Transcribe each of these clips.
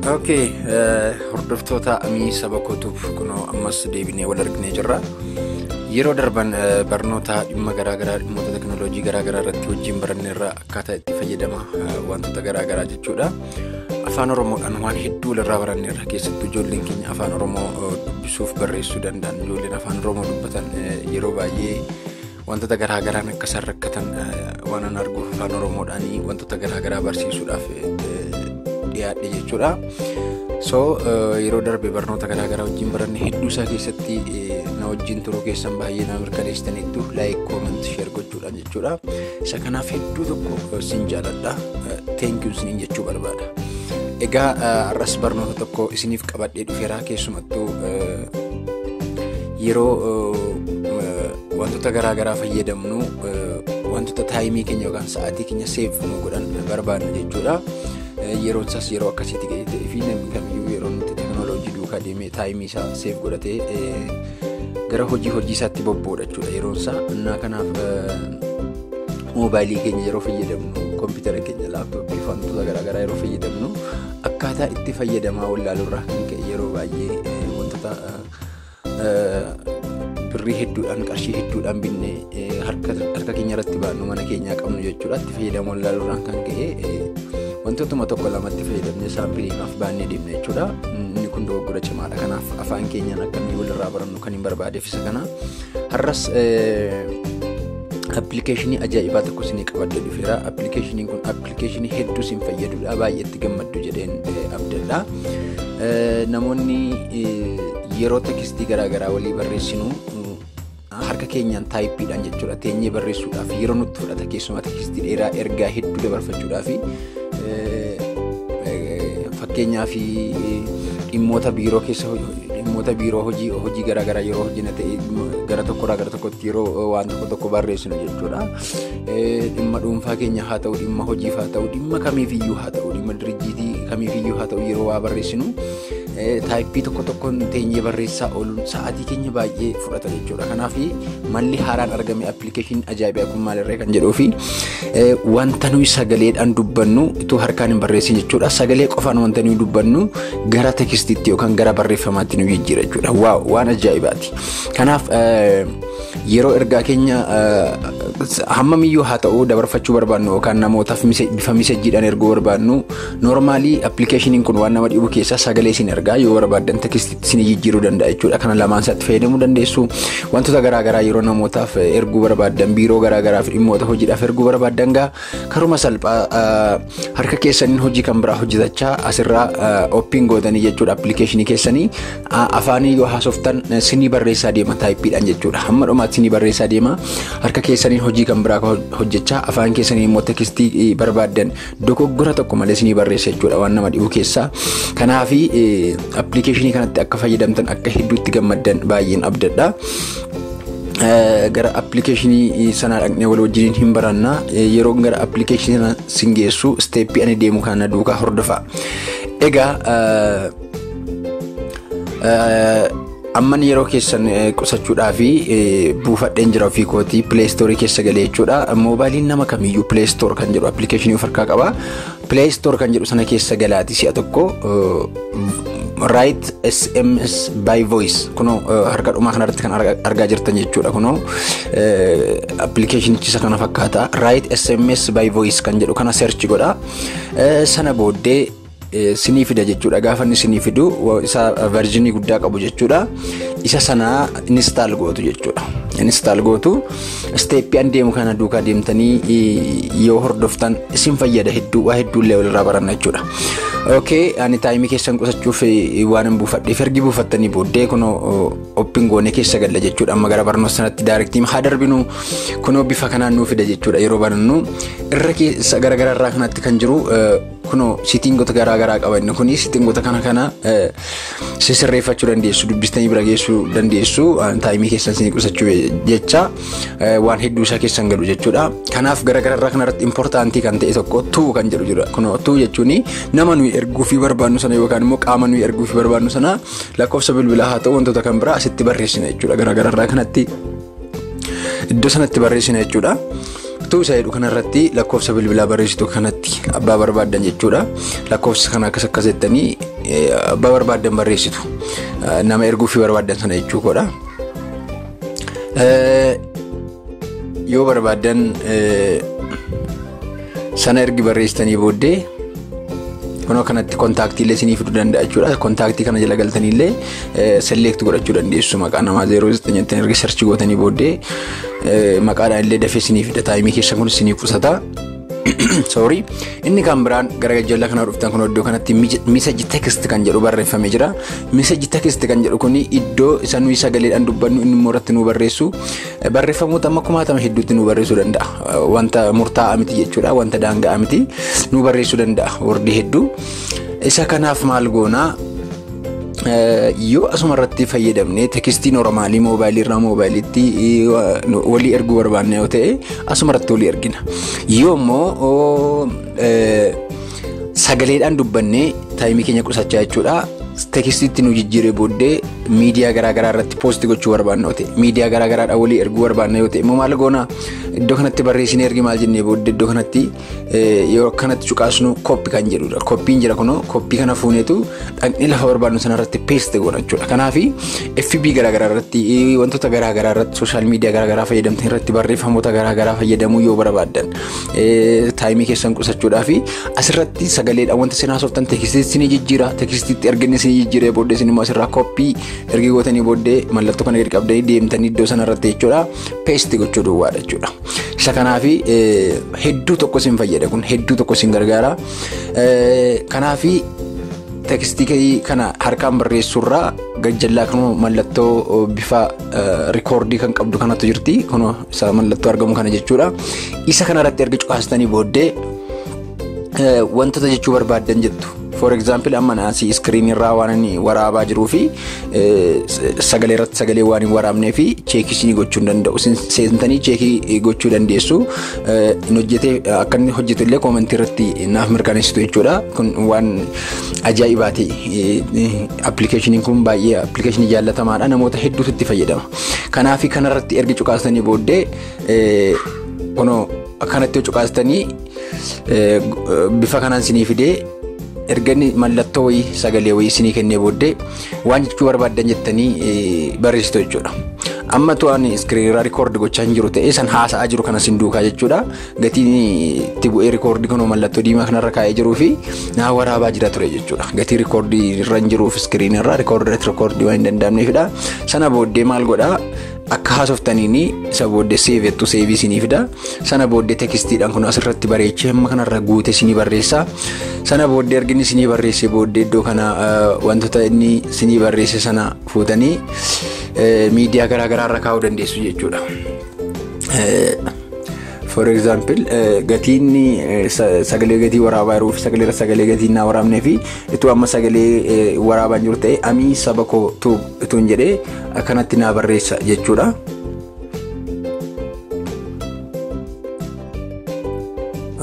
Okay, hordoftoota Amii Saba Kootuuf, kunoo ammas deebinee wal arginee jirra. Yeroo darban barnoota dhimma garaagaraa, dhimmoota teekinooloojii garaagaraa irratti wajjin baranneerra, akkaataa itti fayyadama wantoota garaagaraa jechuudha. Afaan Oromoodhaan waan hedduu walirraa baranneerra. Keessattuu ijoolleen keenya afaan Oromoo dubbisuuf barreessuu danda'an, ijoolleen afaan Oromoo dubbatan yeroo baay'ee wantoota garaagaraan akka isaan rakkatan waan an arguuf, afaan Oromoodhaan wantoota garaagaraa barsiisuudhaaf dhiyaadhe jechuudha. So yeroo darbe barnoota garaagaraa wajjin baranne. Hedduu isaa keessatti na wajjin turuu keessan baay'ee na mirkaneessitaniittu, like, comment, share gochuudhaan jechuudha. Isa kanaaf hedduu tokko sin jaaladha. Thank you isiniin jechuu barbaada. Egaa har'as barnoota tokko isiniif qabadhee dhufeera. Keessumattuu yeroo wantoota garaagaraa fayyadamnu, wantoota time keenya yookaan sa'aatii keenya save nu godhan barbaadna jechuudha. Yeroon isaas yeroo akkasiitti gadi ta'ee fi namni kamiyyuu yeroo nuti teekinooloojii duukaa deemee time isaa save godhatee gara hojii isaatti bobba'udha jechuudha yeroon isaa. Innaa kanaaf moobaayilii keenya yeroo fayyadamnu, kompiitara keenya, laaptooppii fi wantoota garaagaraa yeroo fayyadamnu, akkaataa itti fayyadamaa wallaaluurraa kan ka'e yeroo baay'ee wantoota birrii hedduudhaan, qarshii hedduudhaan binnee harka keenya irratti baannu, mana keenyaa qabnu jechuudha. Itti fayyadamu wallaaluurraan kan ka'e wantootuma tokko lamatti fayyadamnee saampiliimaaf baannee deemna jechuudha. Inni kun dogoggora cimaadha. Kanaaf afaan keenyaan akka nuyi walirraa barannu kan hin barbaadeef isa kana. Har'as appilikeeshinii ajaa'ibaa tokko isinii qabadhee dhufeera. Appilikeeshiniin kun appilikeeshinii hedduu isin fayyadudha. Baay'eetti gammaddu jedheen abdadha. Namoonni yeroo text garaagaraa walii barreessinu harka keenyaan typeiidhaan jechuudha, teenyee barreessuudhaaf yeroo nutti fudhata. Keessumaa text dheeraa ergaa hedduu dabarfachuudhaaf, fakkeenyaaf dhimmoota biiroo keessa, dhimmoota biiroo, hojii garaagaraa yeroo hojjina ta'e, gara tokkorraa gara tokkotti yeroo waan tokko tokko barreessinu jechuudha. Dhimma dhuunfaa keenya haa ta'u, dhimma hojiif haa ta'u, dhimma kamiifiyyuu haa ta'u, dhimma dirjiitii kamiifiyyuu haa ta'u, yeroo waa barreessinu type tokko tokkoon teenyee barreessaa ooluun sa'aatii keenya baay'ee fudhata jechuudha. Kanaaf malli haaraan argame, appilikeeshinii ajaa'ibaa kun maalirree kan jedhuu fi wanta nuyi sagaleedhaan dubbannu utuu harkaan hin barreessin jechuudha. Sagalee qofaan wanta nuyi dubbannu gara textiitti yookaan gara barreeffamaatti nu jijjiira jechuudha. Wow, waan ajaa'ibaati. Kanaaf yeroo ergaa keenya hammamiyyuu haa ta'u dabarfachuu barbaannu yookaan namootaaf bifa messageiidhaan erguu barbaannu, normally appilikeeshiniin kun waan nama dhibu keessaa sagalee isin ergaa, yoo barbaaddan textiitti isin jijjiiruu danda'a jechuudha. Kana lamaan isaatti fayyadamuu dandeessu. Wantoota garaagaraa yeroo namootaaf erguu barbaaddan, biiroo garaagaraa fi dhimmoota hojiidhaaf erguu barbaaddan gaa, karuma salphaa harka keessaniin hojii kan biraa hojjetachaa asirraa open gootanii jechuudha appilikeeshinii keessanii, afaanii yoo haasoftan sinii barreessaa deema typeiidhaan jechuudha. Hamma dhumaatti sinii barreessaa deema. Harka keessaniin hojii kan biraa hojjechaa afaan keessanii immoo text barbaaddan dogoggora tokko malee sinii barreessa jechuudha, waan nama dhibu keessaa. Kanaafi appilikeeshinii kanatti akka fayyadamtan, akka hedduutti gammaddan baay'een abdadha. Gara appilikeeshinii sanaa dhaqnee wal wajjiniin hin baranna. Yeroo gara appilikeeshinii sana sin geessu step ani deemu kana duukaa hordofa. Egaa amman yeroo keessan qusachuudhaa fi buufadheen jira ofii kootii Play Store keessa galee jechuudha. Moobaayiliin nama kamiyyuu Play Store kan jedhu appilikeeshinii of harkaa qaba. Play Store kan jedhu sana keessa galaati si'a tokko "Write SMS by voice", kunoo harka dhumaa kanarratti kan argaa jirtan jechuudha. Kunoo appilikeeshinichi isa kana fakkaata. "Write SMS by voice" kan jedhu kana search godha. Sana booddee sinii fida jechuudha. Gaafa inni sinii fidu isa version guddaa qabu jechuudha. Isa sana install gootu jechuudha. Install gootu. Step an deemu kana duukaa deemtanii yoo hordoftan isin fayyada hedduu, waa hedduullee walirraa baranna jechuudha. Okay, ani time keessan qusachuuf waan hin buufadheef, ergi buufattanii booddee kunoo open goonee keessa galla jechuudha. Amma gara barnoota sanatti direct haa darbinu. Kunoo bifa kanaan nuu fida jechuudha. Yeroo barannu irra keessa gara gararraa kanatti kan jiru kunoo settingota garaa garaa qaba. Inni kuni settingota kana sisirreeffachuu dandeessu, dubbistanii bira geessuu dandeessu. Time keessan isin qusachuu jecha waan hedduu isaa keessan galu jechuudha. Kanaaf gara gararraa kanarratti important kan ta'e tokko "To" kan jedhu jira. Kunoo "To" jechuun nama nuyi erguu fi barbaannu sana yookaan immoo qaama nuyi erguu fi barbaannu sana, lakkoofsa bilbilaa haa ta'u, wantoota kan biraa asitti barreessina jechuudha. Gara gararraa kanatti iddoo sanatti barreessina jechuudha. "To" isa jedhu kanarratti lakkoofsa bilbilaa barreessitu kanatti abbaa barbaaddan jechuudha. Lakkoofsa kana akkas akkas jettanii abbaa barbaaddan barreessitu. Nama erguufii barbaaddan sana jechuu koodha. Yoo barbaaddan sana ergi barreessitanii booddee kunoo kanatti contactiilee isinii fiduu danda'a jechuudha. Contactii kana jala galtaniillee select godhachuu dandeessu. Maqaa namaa 09 jettanii erga search gootanii booddee maqaadhaan illee dafee isinii fida. Timeii keessan kun isinii qusata. Sorry. Inni kan biraan gara gajjallaa kana dhuftan kun iddoo kanatti message text kan jedhu barreeffamee jira. Message text kan jedhu kun iddoo isa nuyi sagaleedhaan dubbannu inni immoo irratti nu barreessu, barreeffamoota amma kumaatama hedduutti nu barreessuu danda'a. Wanta murtaa'aa miti jechuudha. Wanta daanga'aa miti, nu barreessuu danda'a wordii hedduu. Isa kanaaf maal goonaa? Yoo asuma irratti fayyadamne textii normalii moobaayilii irraa moobaayiliitti walii erguu barbaanne yoo ta'e, asuma irratti walii ergina. Yoo immoo sagaleedhaan dubbannee timeii keenya qusachaa jechuudha. Textiitti nu jijjiiree booddee miidiyaa garaagaraa irratti post gochuu barbaanna yoo ta'e, miidiyaa garaagaraadhaan walii erguu barbaanna yoo ta'e immoo maal goona? Iddoo kanatti barreessinee ergi maal jennee booddee iddoo kanatti yoo kanatti cuqaasnu copy kan jedhudha. Copyn jira kunoo, copy kana fuuneetu dhaqnee lafa barbaadnu sanarratti paste goona jechuudha. Kanaaf FB garaagaraa irratti, wantoota garaagaraa irratti, social media garaagaraa fayyadamtan irratti barreeffamoota garaagaraa fayyadamuu yoo barbaaddan, timeii keessan qusachuudhaa fi asirratti sagaleedhaan wanta isin haasoftan textiitti isinii jijjiira. Textiitti erginni isinii jijjiiree booddee isin immoo asirraa copy ergi gootanii booddee mallattoo kana gadi qabdanii deemtanii iddoo sanarratti jechuudha paste gochuu duwwaadha jechuudha. Isa kanaaf hedduu tokko isin fayyada, kun hedduu tokko isin gargaara. Kanaaf textii kana harkaan barreessuurraa gajjallaa kanuma mallattoo bifa recordii kan qabdu kanatu jirti. Kun isa mallattoo argamu kana jechuudha. Isa kanarratti erga cuqaastanii booddee wantoota jechuu barbaaddan jettu. For example, amma naasii screen irraa waan inni waraabaa jiruu fi sagalee irratti sagalee waan hin waraabnee fi checkii isinii gochuu hin danda'u. Seentanii checkii gochuu dandeessu. Inni hojjetee akka inni hojjetu illee commentii irratti naaf mirkaneessitu jechuudha. Kun waan ajaa'ibaati. Applicationiin kun baay'ee applicationii jaallatamaadha. Namoota hedduutu itti fayyadama. Kanaaf kanarratti erga cuqaastanii booddee kunoo akkanatti cuqaastanii bifa kanaan isinii fidee, erga inni mallattoo wayii sagalee wayii isinii kennee booddee waan jechuu barbaaddan jettanii barreessitu jechuudha. Amma tu'aan screenirraa record gochaa hin jiru ta'ee san haasa'aa jiru kana sin duukaa jechuudha. Gatiin itti bu'ee recordii kunoo mallattoo diimaa kanarra kaa'ee jiruu fi naa waraabaa jira ture jechuudha. Gatii recordii irra hin jiruuf screenirraa recordii irratti recordii waan hin danda'amneefidha. Sana booddee maal godhaa? Akka haasoftaniini isa booddee save jettu, saveii isinii fida. Sana booddee textiidhaan kun asirratti bareechee hamma kanarra guute isinii barreessa. Sana booddee erga inni isinii barreessee booddee iddoo kana wantoota inni isinii barreesse sana fuutanii miidiyaa garaa garaa irra kaa'uu dandeessu jechuudha. For example, gatiin sagalee gatii waraabaa yeroo fi sagalee irra sagalee gatiin naa waraabnee fi ituu amma sagalee waraabaa jiru ta'e, amii saba koo ituun jedhee akkanatti naa barreessa jechuudha.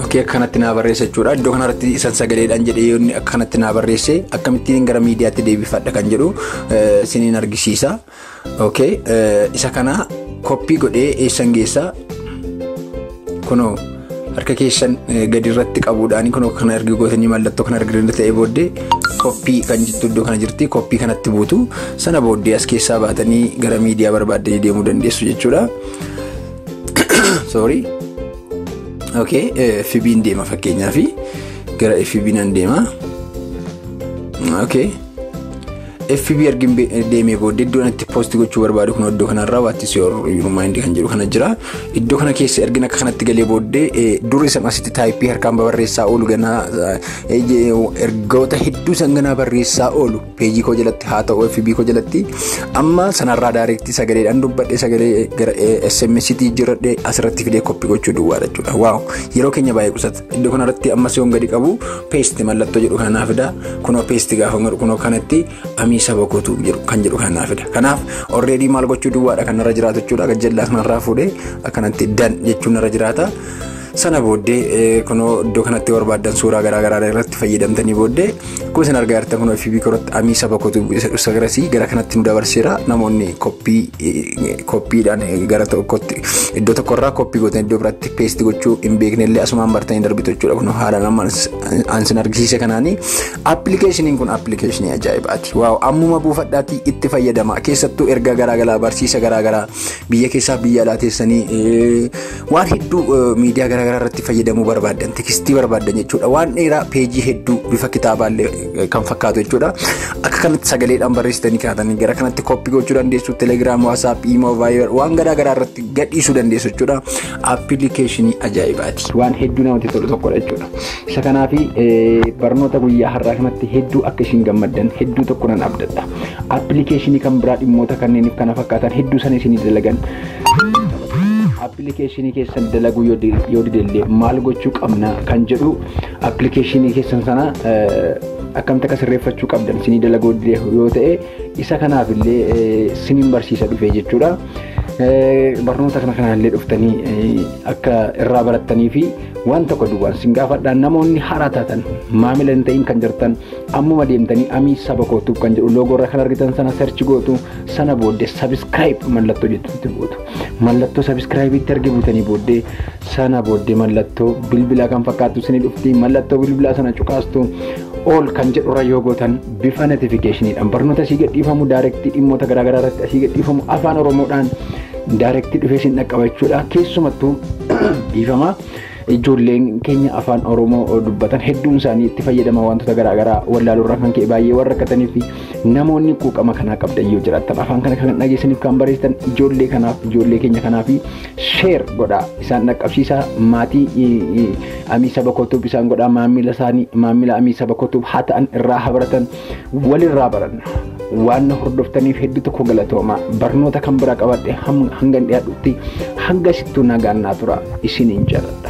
Okay, akkanatti naa barreessa jechuudha. Iddoo kanarratti isan sagaleedhaan jedhee yoo inni akkanatti naa barreesse akkamittiin gara miidiyaatti deebifadha kan jedhu isiniin argisiisa. Okay, isa kana copy godhee eessan geessa? Kunoo harka keessan gadi irratti qabuudhaan kunoo kana erga gootanii, mallattoo kana erga ta'ee booddee copy kan jettu iddoo kana jirti, copy kanatti buutu. Sana booddee as keessaa baatanii gara miidiyaa barbaaddanii deemuu dandeessu jechuudha. Sorry. Okay, FB'n deema, fakkeenyaaf gara FB nan deema. Okay. FB ergin deemee booddee iddoo itti post gochuu barbaadu kun iddoo kanarraa what is your mind kan jedhu kana jira. Iddoo kana keessa ergin akka kanatti galee booddee dur isan asitti typeii harkaan barreessaa oolu, ganaa ergoota hedduu san ganaa barreessaa oolu pageii koo jalatti haa ta'u FB koo jalatti, amma sanarraa directii sagaleedhaan dubbadhe, sagalee gara SMS tti jijjiirradhe, asirratti fidee copy gochuu duwwaadha jechuudha. Wow, yeroo keenya baay'ee qusata. Iddoo kanarratti ammas yoon gadi qabu paste mallattoo jedhu kana naa fida. Kunoo paste gaafa godhu kunoo kanatti amii saba kootu jedhu kan jedhu kana naa fida. Kanaaf already maal gochuu duwwaadha kan narra jiraatu jechuudha. Gajjallaa kanarraa fuudhee akkanatti done jechuun narra jiraata. Sana booddee kunoo iddoo kanatti barbaaddan suuraa garaagaraa irratti fayyadamtanii booddee akkuma isin argaa jirtan kunoo FB irratti Amii Saba Kootu sagarasii gara kanatti nu dabarseera. Namoonni kooppiidhaan gara tokkotti, iddoo tokkorraa copy gootan iddoo biraatti paste gochuu hin beekne illee asumaan bartanii darbitu jechuudha. Kunoo haala nama ansin argisiise kanaanii appilikeeshiniin kun appilikeeshinii ajaa'ibaati. Wow, ammuma buufadhaatii itti fayyadama. Keessattuu ergaa garaagaraa, barsiisa garaagaraa, biyya keessaa biyya alaa teessanii waan hedduu miidiyaa garaagaraa irratti fayyadamuu barbaaddan, text barbaaddan jechuudha. Waan dheeraa, peejii hedduu, bifa kitaabaallee kan fakkaatu jechuudha. Akka kanatti sagaleedhaan barreessitanii kaatanii gara kanatti copy gochuu dandeessu. Telegram, WhatsApp, Imo, Viber, waan garaagaraa irratti gadhiisuu dandeessu jechuudha. Appilikeeshinii ajaa'ibaati. Waan hedduu namatti tolu tokkodha jechuudha. Isa kanaafi barnoota guyyaa har'aa kanatti hedduu akka isin gammaddan hedduu tokko nan abdadha. Appilikeeshinii kan biraa dhimmoota kanneeniif kana fakkaatan hedduu sana isinii dalagan. Appilikeeshinii keessan dalaguu yoo didellee maal gochuu qabna kan jedhu, appilikeeshinii keessan sana akkamitti akka sirreeffachuu qabdan isinii dalaguu yoo ta'e, isa kanaaf illee siniin barsiisa dhufe jechuudha. Barnoota kana kanaallee dhuftanii akka irraa barattanii fi waan tokko duwwaan sin gaafadhaan, namoonni haaraa taatan, maamila hin ta'in kan jirtan, ammuma deemtanii Amii Saba Kootuuf kan jedhu logo irra kan argitan sana search gootu. Sana booddee subscribe mallattoo jettutti gootu. Mallattoo subscribeitti argi buutanii booddee, sana booddee mallattoo bilbilaa kan fakkaattu isinii dhufti. Mallattoo bilbilaa sana cuqaastu. All kan jedhurra yoo gootan, bifa notificationiidhaan barnoota asii gadhiifamu, direct dhimmoota garaagaraa irratti asii gadhiifamu, afaan Oromoodhaan direct dhufee isin dhaqqaba jechuudha. Keessumattuu dhiifama, ijoolleen keenya afaan Oromoo dubbatan hedduun isaanii itti fayyadama wantoota garaagaraa wallaaluurraa kan ka'e baay'ee warra rakkatanii fi namoonni quuqama kanaa qabdan yoo jiraattan, afaan kana kan dhageessaniif kan barreessitan, ijoollee kanaaf, ijoollee keenya kanaaf share godhaa, isaan dhaqqabsiisaa. Maatii Amii Saba Kootuuf isaan godhaa, maamila isaanii, maamila Amii Saba Kootuuf haa ta'an, irraa haa baratan, walirraa baranna. Waan na hordoftaniif hedduu tokko galatooma. Barnoota kan biraa qabadhe hanga dhiyaadhutti, hanga sittuu nagaan naa tura, isiniin jaalladha.